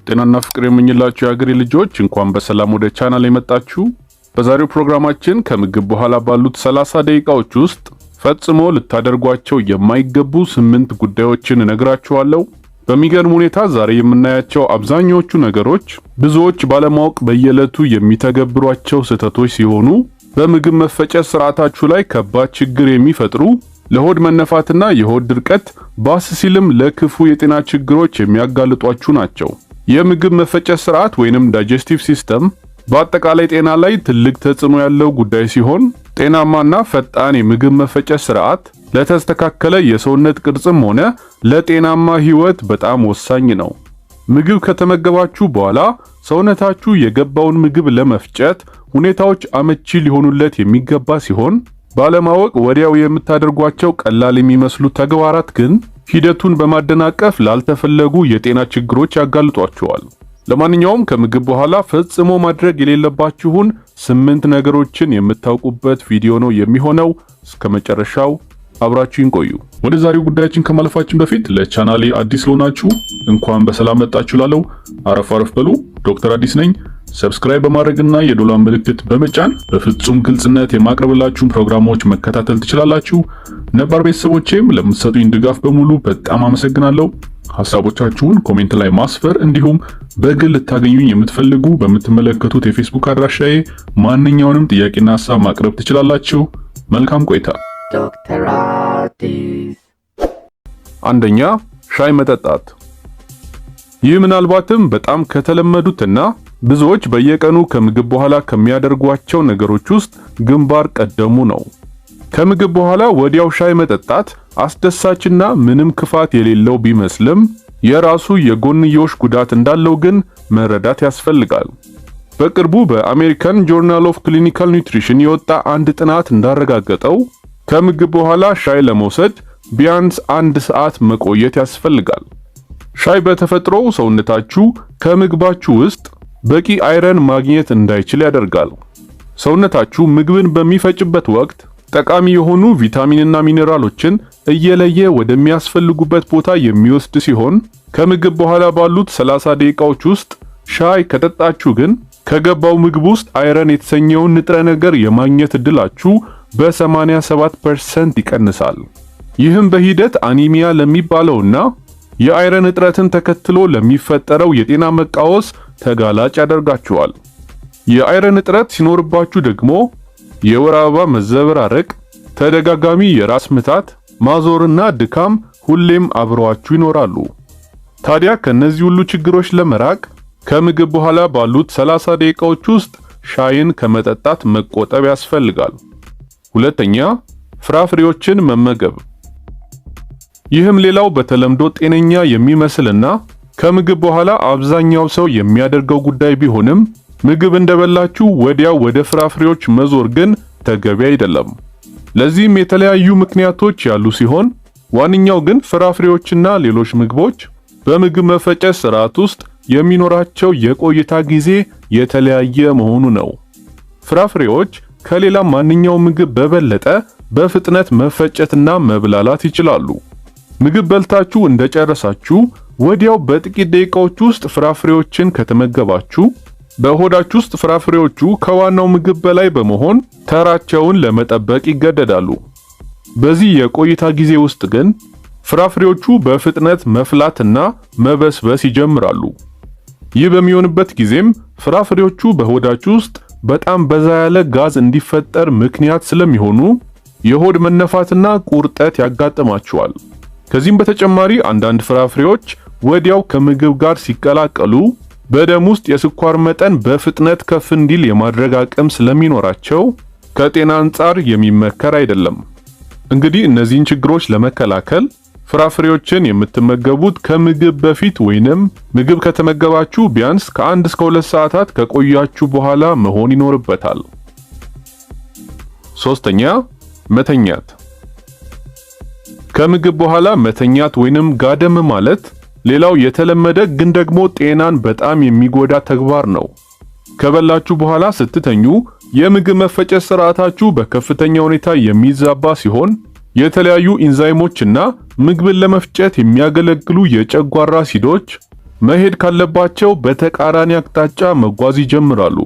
ጤናና ፍቅር የምኝላችሁ የሀገሬ ልጆች እንኳን በሰላም ወደ ቻናል የመጣችሁ። በዛሬው ፕሮግራማችን ከምግብ በኋላ ባሉት 30 ደቂቃዎች ውስጥ ፈጽሞ ልታደርጓቸው የማይገቡ 8 ጉዳዮችን እነግራችኋለሁ። በሚገርም ሁኔታ ዛሬ የምናያቸው አብዛኛዎቹ ነገሮች ብዙዎች ባለማወቅ በየዕለቱ የሚተገብሯቸው ስህተቶች ሲሆኑ በምግብ መፈጨት ስርዓታችሁ ላይ ከባድ ችግር የሚፈጥሩ፣ ለሆድ መነፋትና የሆድ ድርቀት፣ ባስ ሲልም ለክፉ የጤና ችግሮች የሚያጋልጧችሁ ናቸው። የምግብ መፈጨት ስርዓት ወይንም digestive system በአጠቃላይ ጤና ላይ ትልቅ ተጽዕኖ ያለው ጉዳይ ሲሆን ጤናማና ፈጣን የምግብ መፈጨት ስርዓት ለተስተካከለ የሰውነት ቅርጽም ሆነ ለጤናማ ህይወት በጣም ወሳኝ ነው። ምግብ ከተመገባችሁ በኋላ ሰውነታችሁ የገባውን ምግብ ለመፍጨት ሁኔታዎች አመቺ ሊሆኑለት የሚገባ ሲሆን ባለማወቅ ወዲያው የምታደርጓቸው ቀላል የሚመስሉ ተግባራት ግን ሂደቱን በማደናቀፍ ላልተፈለጉ የጤና ችግሮች ያጋልጧቸዋል። ለማንኛውም ከምግብ በኋላ ፈጽሞ ማድረግ የሌለባችሁን 8 ነገሮችን የምታውቁበት ቪዲዮ ነው የሚሆነው። እስከ መጨረሻው አብራችሁን ቆዩ። ወደ ዛሬው ጉዳያችን ከማለፋችን በፊት ለቻናሌ አዲስ ለሆናችሁ እንኳን በሰላም መጣችሁ ላለው አረፍ አረፍ በሉ። ዶክተር አዲስ ነኝ። Subscribe በማድረግና የደወሏን ምልክት በመጫን በፍጹም ግልጽነት የማቅረብላችሁን ፕሮግራሞች መከታተል ትችላላችሁ። ነባር ቤተሰቦቼም ለምትሰጡኝ ድጋፍ በሙሉ በጣም አመሰግናለሁ። ሐሳቦቻችሁን comment ላይ ማስፈር እንዲሁም በግል ልታገኙኝ የምትፈልጉ በምትመለከቱት የፌስቡክ አድራሻዬ ማንኛውንም ጥያቄና ሐሳብ ማቅረብ ትችላላችሁ። መልካም ቆይታ። ዶክተር አዲስ። አንደኛ፣ ሻይ መጠጣት። ይህ ምናልባትም በጣም ከተለመዱትና ብዙዎች በየቀኑ ከምግብ በኋላ ከሚያደርጓቸው ነገሮች ውስጥ ግንባር ቀደሙ ነው። ከምግብ በኋላ ወዲያው ሻይ መጠጣት አስደሳችና ምንም ክፋት የሌለው ቢመስልም የራሱ የጎንዮሽ ጉዳት እንዳለው ግን መረዳት ያስፈልጋል። በቅርቡ በ American Journal of Clinical Nutrition የወጣ አንድ ጥናት እንዳረጋገጠው ከምግብ በኋላ ሻይ ለመውሰድ ቢያንስ 1 ሰዓት መቆየት ያስፈልጋል። ሻይ በተፈጥሮው ሰውነታችሁ ከምግባችሁ ውስጥ በቂ iron ማግኘት እንዳይችል ያደርጋል። ሰውነታችሁ ምግብን በሚፈጭበት ወቅት ጠቃሚ የሆኑ ቪታሚንና ሚኔራሎችን እየለየ ወደሚያስፈልጉበት ቦታ የሚወስድ ሲሆን ከምግብ በኋላ ባሉት 30 ደቂቃዎች ውስጥ ሻይ ከጠጣችሁ ግን ከገባው ምግብ ውስጥ iron የተሰኘውን ንጥረ ነገር የማግኘት እድላችሁ በ87% ይቀንሳል። ይህም በሂደት anemia ለሚባለውና የ iron እጥረትን ተከትሎ ለሚፈጠረው የጤና መቃወስ ተጋላጭ ያደርጋችኋል። የ iron እጥረት ሲኖርባችሁ ደግሞ የወር አበባ መዘበራረቅ፣ ተደጋጋሚ የራስ ምታት፣ ማዞርና ድካም ሁሌም አብረዋችሁ ይኖራሉ። ታዲያ ከነዚህ ሁሉ ችግሮች ለመራቅ ከምግብ በኋላ ባሉት 30 ደቂቃዎች ውስጥ ሻይን ከመጠጣት መቆጠብ ያስፈልጋል። ሁለተኛ፣ ፍራፍሬዎችን መመገብ። ይህም ሌላው በተለምዶ ጤነኛ የሚመስልና ከምግብ በኋላ አብዛኛው ሰው የሚያደርገው ጉዳይ ቢሆንም ምግብ እንደበላችሁ ወዲያው ወደ ፍራፍሬዎች መዞር ግን ተገቢ አይደለም። ለዚህም የተለያዩ ምክንያቶች ያሉ ሲሆን ዋነኛው ግን ፍራፍሬዎችና ሌሎች ምግቦች በምግብ መፈጨት ስርዓት ውስጥ የሚኖራቸው የቆይታ ጊዜ የተለያየ መሆኑ ነው። ፍራፍሬዎች ከሌላ ማንኛውም ምግብ በበለጠ በፍጥነት መፈጨትና መብላላት ይችላሉ። ምግብ በልታችሁ እንደጨረሳችሁ ወዲያው በጥቂት ደቂቃዎች ውስጥ ፍራፍሬዎችን ከተመገባችሁ በሆዳችሁ ውስጥ ፍራፍሬዎቹ ከዋናው ምግብ በላይ በመሆን ተራቸውን ለመጠበቅ ይገደዳሉ። በዚህ የቆይታ ጊዜ ውስጥ ግን ፍራፍሬዎቹ በፍጥነት መፍላትና መበስበስ ይጀምራሉ። ይህ በሚሆንበት ጊዜም ፍራፍሬዎቹ በሆዳችሁ ውስጥ በጣም በዛ ያለ ጋዝ እንዲፈጠር ምክንያት ስለሚሆኑ የሆድ መነፋትና ቁርጠት ያጋጥማችኋል። ከዚህም በተጨማሪ አንዳንድ ፍራፍሬዎች ወዲያው ከምግብ ጋር ሲቀላቀሉ በደም ውስጥ የስኳር መጠን በፍጥነት ከፍ እንዲል የማድረግ አቅም ስለሚኖራቸው ከጤና አንጻር የሚመከር አይደለም። እንግዲህ እነዚህን ችግሮች ለመከላከል ፍራፍሬዎችን የምትመገቡት ከምግብ በፊት ወይንም ምግብ ከተመገባችሁ ቢያንስ ከ1 እስከ 2 ሰዓታት ከቆያችሁ በኋላ መሆን ይኖርበታል። ሶስተኛ፣ መተኛት። ከምግብ በኋላ መተኛት ወይንም ጋደም ማለት ሌላው የተለመደ ግን ደግሞ ጤናን በጣም የሚጎዳ ተግባር ነው። ከበላችሁ በኋላ ስትተኙ የምግብ መፈጨት ስርዓታችሁ በከፍተኛ ሁኔታ የሚዛባ ሲሆን የተለያዩ ኢንዛይሞችና ምግብን ለመፍጨት የሚያገለግሉ የጨጓራ አሲዶች መሄድ ካለባቸው በተቃራኒ አቅጣጫ መጓዝ ይጀምራሉ።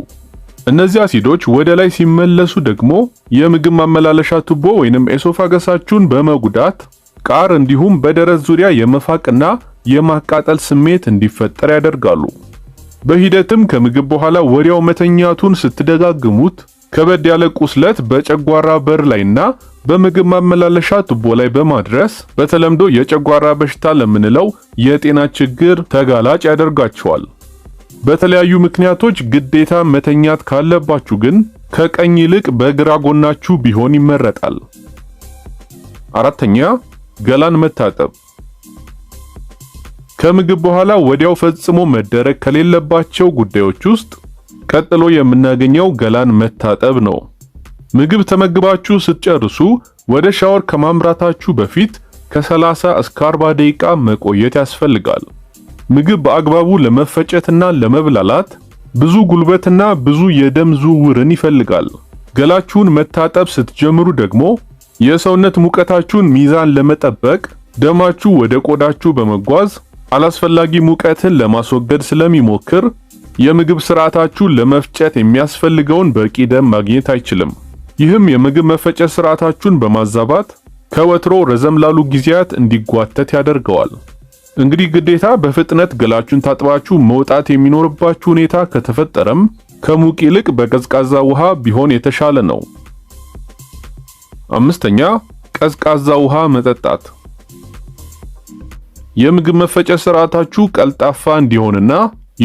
እነዚህ አሲዶች ወደ ላይ ሲመለሱ ደግሞ የምግብ ማመላለሻ ቱቦ ወይንም esophagus ኣችሁን በመጉዳት ቃር እንዲሁም በደረት ዙሪያ የመፋቅና የማቃጠል ስሜት እንዲፈጠር ያደርጋሉ። በሂደትም ከምግብ በኋላ ወዲያው መተኛቱን ስትደጋግሙት ከበድ ያለ ቁስለት በጨጓራ በር ላይና በምግብ ማመላለሻ ቱቦ ላይ በማድረስ በተለምዶ የጨጓራ በሽታ ለምንለው የጤና ችግር ተጋላጭ ያደርጋቸዋል። በተለያዩ ምክንያቶች ግዴታ መተኛት ካለባችሁ ግን ከቀኝ ይልቅ በግራ ጎናችሁ ቢሆን ይመረጣል። አራተኛ፣ ገላን መታጠብ። ከምግብ በኋላ ወዲያው ፈጽሞ መደረግ ከሌለባቸው ጉዳዮች ውስጥ ቀጥሎ የምናገኘው ገላን መታጠብ ነው። ምግብ ተመግባችሁ ስትጨርሱ ወደ ሻወር ከማምራታችሁ በፊት ከ30 እስከ 40 ደቂቃ መቆየት ያስፈልጋል። ምግብ በአግባቡ ለመፈጨትና ለመብላላት ብዙ ጉልበትና ብዙ የደም ዝውውርን ይፈልጋል። ገላችሁን መታጠብ ስትጀምሩ ደግሞ የሰውነት ሙቀታችሁን ሚዛን ለመጠበቅ ደማችሁ ወደ ቆዳችሁ በመጓዝ አላስፈላጊ ሙቀትን ለማስወገድ ስለሚሞክር የምግብ ስርዓታችሁ ለመፍጨት የሚያስፈልገውን በቂ ደም ማግኘት አይችልም። ይህም የምግብ መፈጨት ስርዓታችሁን በማዛባት ከወትሮ ረዘም ላሉ ጊዜያት እንዲጓተት ያደርገዋል። እንግዲህ ግዴታ በፍጥነት ገላችሁን ታጥባችሁ መውጣት የሚኖርባችሁ ሁኔታ ከተፈጠረም ከሙቅ ይልቅ በቀዝቃዛ ውሃ ቢሆን የተሻለ ነው። አምስተኛ፣ ቀዝቃዛ ውሃ መጠጣት። የምግብ መፈጨት ስርዓታችሁ ቀልጣፋ እንዲሆንና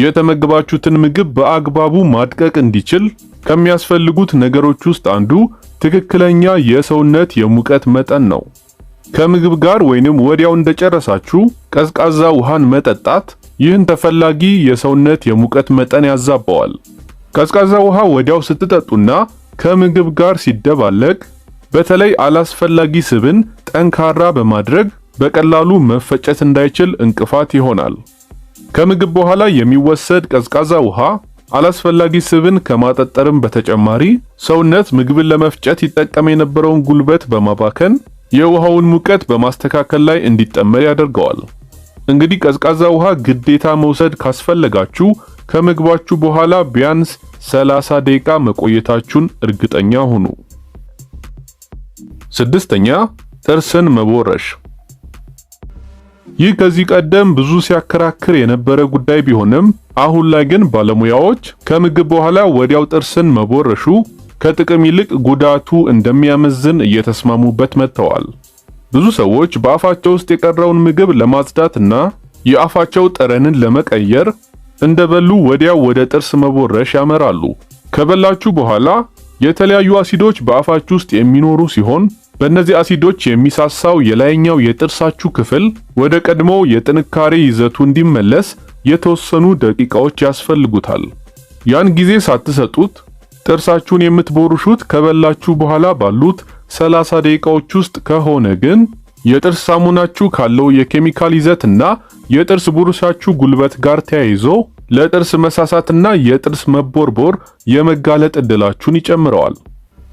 የተመገባችሁትን ምግብ በአግባቡ ማድቀቅ እንዲችል ከሚያስፈልጉት ነገሮች ውስጥ አንዱ ትክክለኛ የሰውነት የሙቀት መጠን ነው። ከምግብ ጋር ወይንም ወዲያው እንደጨረሳችሁ ቀዝቃዛ ውሃን መጠጣት ይህን ተፈላጊ የሰውነት የሙቀት መጠን ያዛባዋል። ቀዝቃዛ ውሃ ወዲያው ስትጠጡና ከምግብ ጋር ሲደባለቅ በተለይ አላስፈላጊ ስብን ጠንካራ በማድረግ በቀላሉ መፈጨት እንዳይችል እንቅፋት ይሆናል። ከምግብ በኋላ የሚወሰድ ቀዝቃዛ ውሃ አላስፈላጊ ስብን ከማጠጠርም በተጨማሪ ሰውነት ምግብን ለመፍጨት ይጠቀም የነበረውን ጉልበት በማባከን የውሃውን ሙቀት በማስተካከል ላይ እንዲጠመድ ያደርገዋል። እንግዲህ ቀዝቃዛ ውሃ ግዴታ መውሰድ ካስፈለጋችሁ ከምግባችሁ በኋላ ቢያንስ 30 ደቂቃ መቆየታችሁን እርግጠኛ ሁኑ። ስድስተኛ፣ ጥርስን መቦረሽ። ይህ ከዚህ ቀደም ብዙ ሲያከራክር የነበረ ጉዳይ ቢሆንም አሁን ላይ ግን ባለሙያዎች ከምግብ በኋላ ወዲያው ጥርስን መቦረሹ ከጥቅም ይልቅ ጉዳቱ እንደሚያመዝን እየተስማሙበት መጥተዋል። ብዙ ሰዎች በአፋቸው ውስጥ የቀረውን ምግብ ለማጽዳትና የአፋቸው ጠረንን ለመቀየር እንደበሉ ወዲያው ወደ ጥርስ መቦረሽ ያመራሉ። ከበላችሁ በኋላ የተለያዩ አሲዶች በአፋችሁ ውስጥ የሚኖሩ ሲሆን በእነዚህ አሲዶች የሚሳሳው የላይኛው የጥርሳችሁ ክፍል ወደ ቀድሞ የጥንካሬ ይዘቱ እንዲመለስ የተወሰኑ ደቂቃዎች ያስፈልጉታል። ያን ጊዜ ሳትሰጡት ጥርሳችሁን የምትቦርሹት ከበላችሁ በኋላ ባሉት 30 ደቂቃዎች ውስጥ ከሆነ ግን የጥርስ ሳሙናችሁ ካለው የኬሚካል ይዘትና የጥርስ ብሩሻችሁ ጉልበት ጋር ተያይዞ ለጥርስ መሳሳትና የጥርስ መቦርቦር የመጋለጥ እድላችሁን ይጨምረዋል።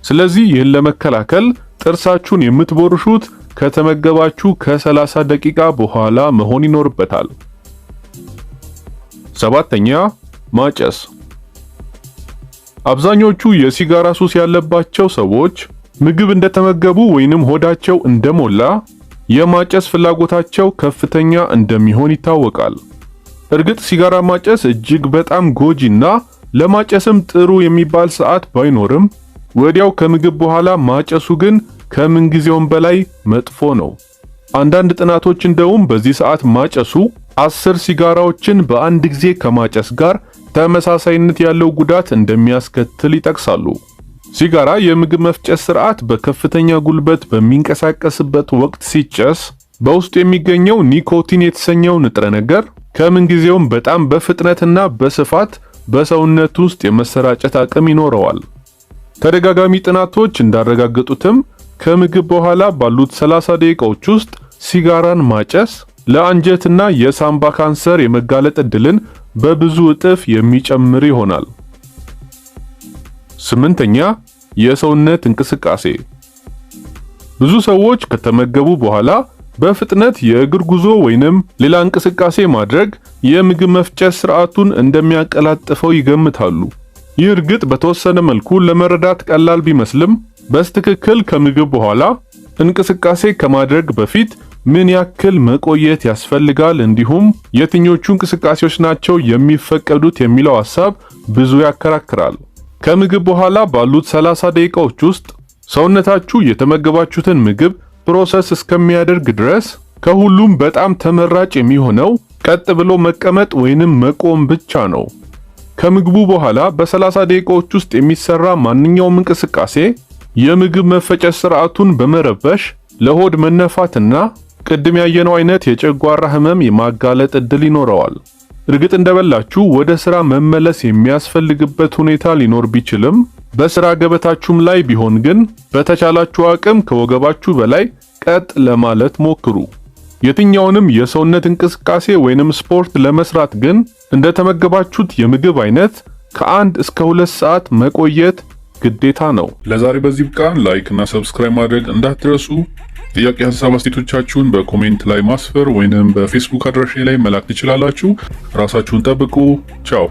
ስለዚህ ይህን ለመከላከል ጥርሳችሁን የምትቦርሹት ከተመገባችሁ ከ30 ደቂቃ በኋላ መሆን ይኖርበታል። ሰባተኛ፣ ማጨስ። አብዛኞቹ የሲጋራ ሱስ ያለባቸው ሰዎች ምግብ እንደተመገቡ ወይንም ሆዳቸው እንደሞላ የማጨስ ፍላጎታቸው ከፍተኛ እንደሚሆን ይታወቃል። እርግጥ ሲጋራ ማጨስ እጅግ በጣም ጎጂና ለማጨስም ጥሩ የሚባል ሰዓት ባይኖርም ወዲያው ከምግብ በኋላ ማጨሱ ግን ከምንጊዜውም በላይ መጥፎ ነው። አንዳንድ ጥናቶች እንደውም በዚህ ሰዓት ማጨሱ 10 ሲጋራዎችን በአንድ ጊዜ ከማጨስ ጋር ተመሳሳይነት ያለው ጉዳት እንደሚያስከትል ይጠቅሳሉ። ሲጋራ የምግብ መፍጨት ስርዓት በከፍተኛ ጉልበት በሚንቀሳቀስበት ወቅት ሲጨስ በውስጡ የሚገኘው ኒኮቲን የተሰኘው ንጥረ ነገር ከምንጊዜውም በጣም በፍጥነትና በስፋት በሰውነት ውስጥ የመሰራጨት አቅም ይኖረዋል። ተደጋጋሚ ጥናቶች እንዳረጋገጡትም ከምግብ በኋላ ባሉት 30 ደቂቃዎች ውስጥ ሲጋራን ማጨስ ለአንጀትና የሳምባ ካንሰር የመጋለጥ ዕድልን በብዙ እጥፍ የሚጨምር ይሆናል። ስምንተኛ፣ የሰውነት እንቅስቃሴ። ብዙ ሰዎች ከተመገቡ በኋላ በፍጥነት የእግር ጉዞ ወይንም ሌላ እንቅስቃሴ ማድረግ የምግብ መፍጨት ስርዓቱን እንደሚያቀላጥፈው ይገምታሉ። ይህ እርግጥ በተወሰነ መልኩ ለመረዳት ቀላል ቢመስልም በትክክል ከምግብ በኋላ እንቅስቃሴ ከማድረግ በፊት ምን ያክል መቆየት ያስፈልጋል፣ እንዲሁም የትኞቹ እንቅስቃሴዎች ናቸው የሚፈቀዱት የሚለው ሐሳብ ብዙ ያከራክራል። ከምግብ በኋላ ባሉት 30 ደቂቃዎች ውስጥ ሰውነታችሁ የተመገባችሁትን ምግብ process እስከሚያደርግ ድረስ ከሁሉም በጣም ተመራጭ የሚሆነው ቀጥ ብሎ መቀመጥ ወይንም መቆም ብቻ ነው። ከምግቡ በኋላ በ30 ደቂቃዎች ውስጥ የሚሰራ ማንኛውም እንቅስቃሴ የምግብ መፈጨት ስርዓቱን በመረበሽ ለሆድ መነፋትና ቅድም ያየነው አይነት የጨጓራ ህመም የማጋለጥ እድል ይኖረዋል። እርግጥ እንደበላችሁ ወደ ስራ መመለስ የሚያስፈልግበት ሁኔታ ሊኖር ቢችልም በስራ ገበታችሁም ላይ ቢሆን ግን በተቻላችሁ አቅም ከወገባችሁ በላይ ቀጥ ለማለት ሞክሩ። የትኛውንም የሰውነት እንቅስቃሴ ወይንም ስፖርት ለመስራት ግን እንደተመገባችሁት የምግብ አይነት ከ1 እስከ 2 ሰዓት መቆየት ግዴታ ነው። ለዛሬ በዚህ አበቃን። Like እና subscribe ማድረግ እንዳትረሱ። ጥያቄ፣ ሀሳብ፣ አስተያየቶቻችሁን በ comment ላይ ማስፈር ወይንም በፌስቡክ አድራሻ ላይ መላክ ትችላላችሁ። ራሳችሁን ጠብቁ። ቻው።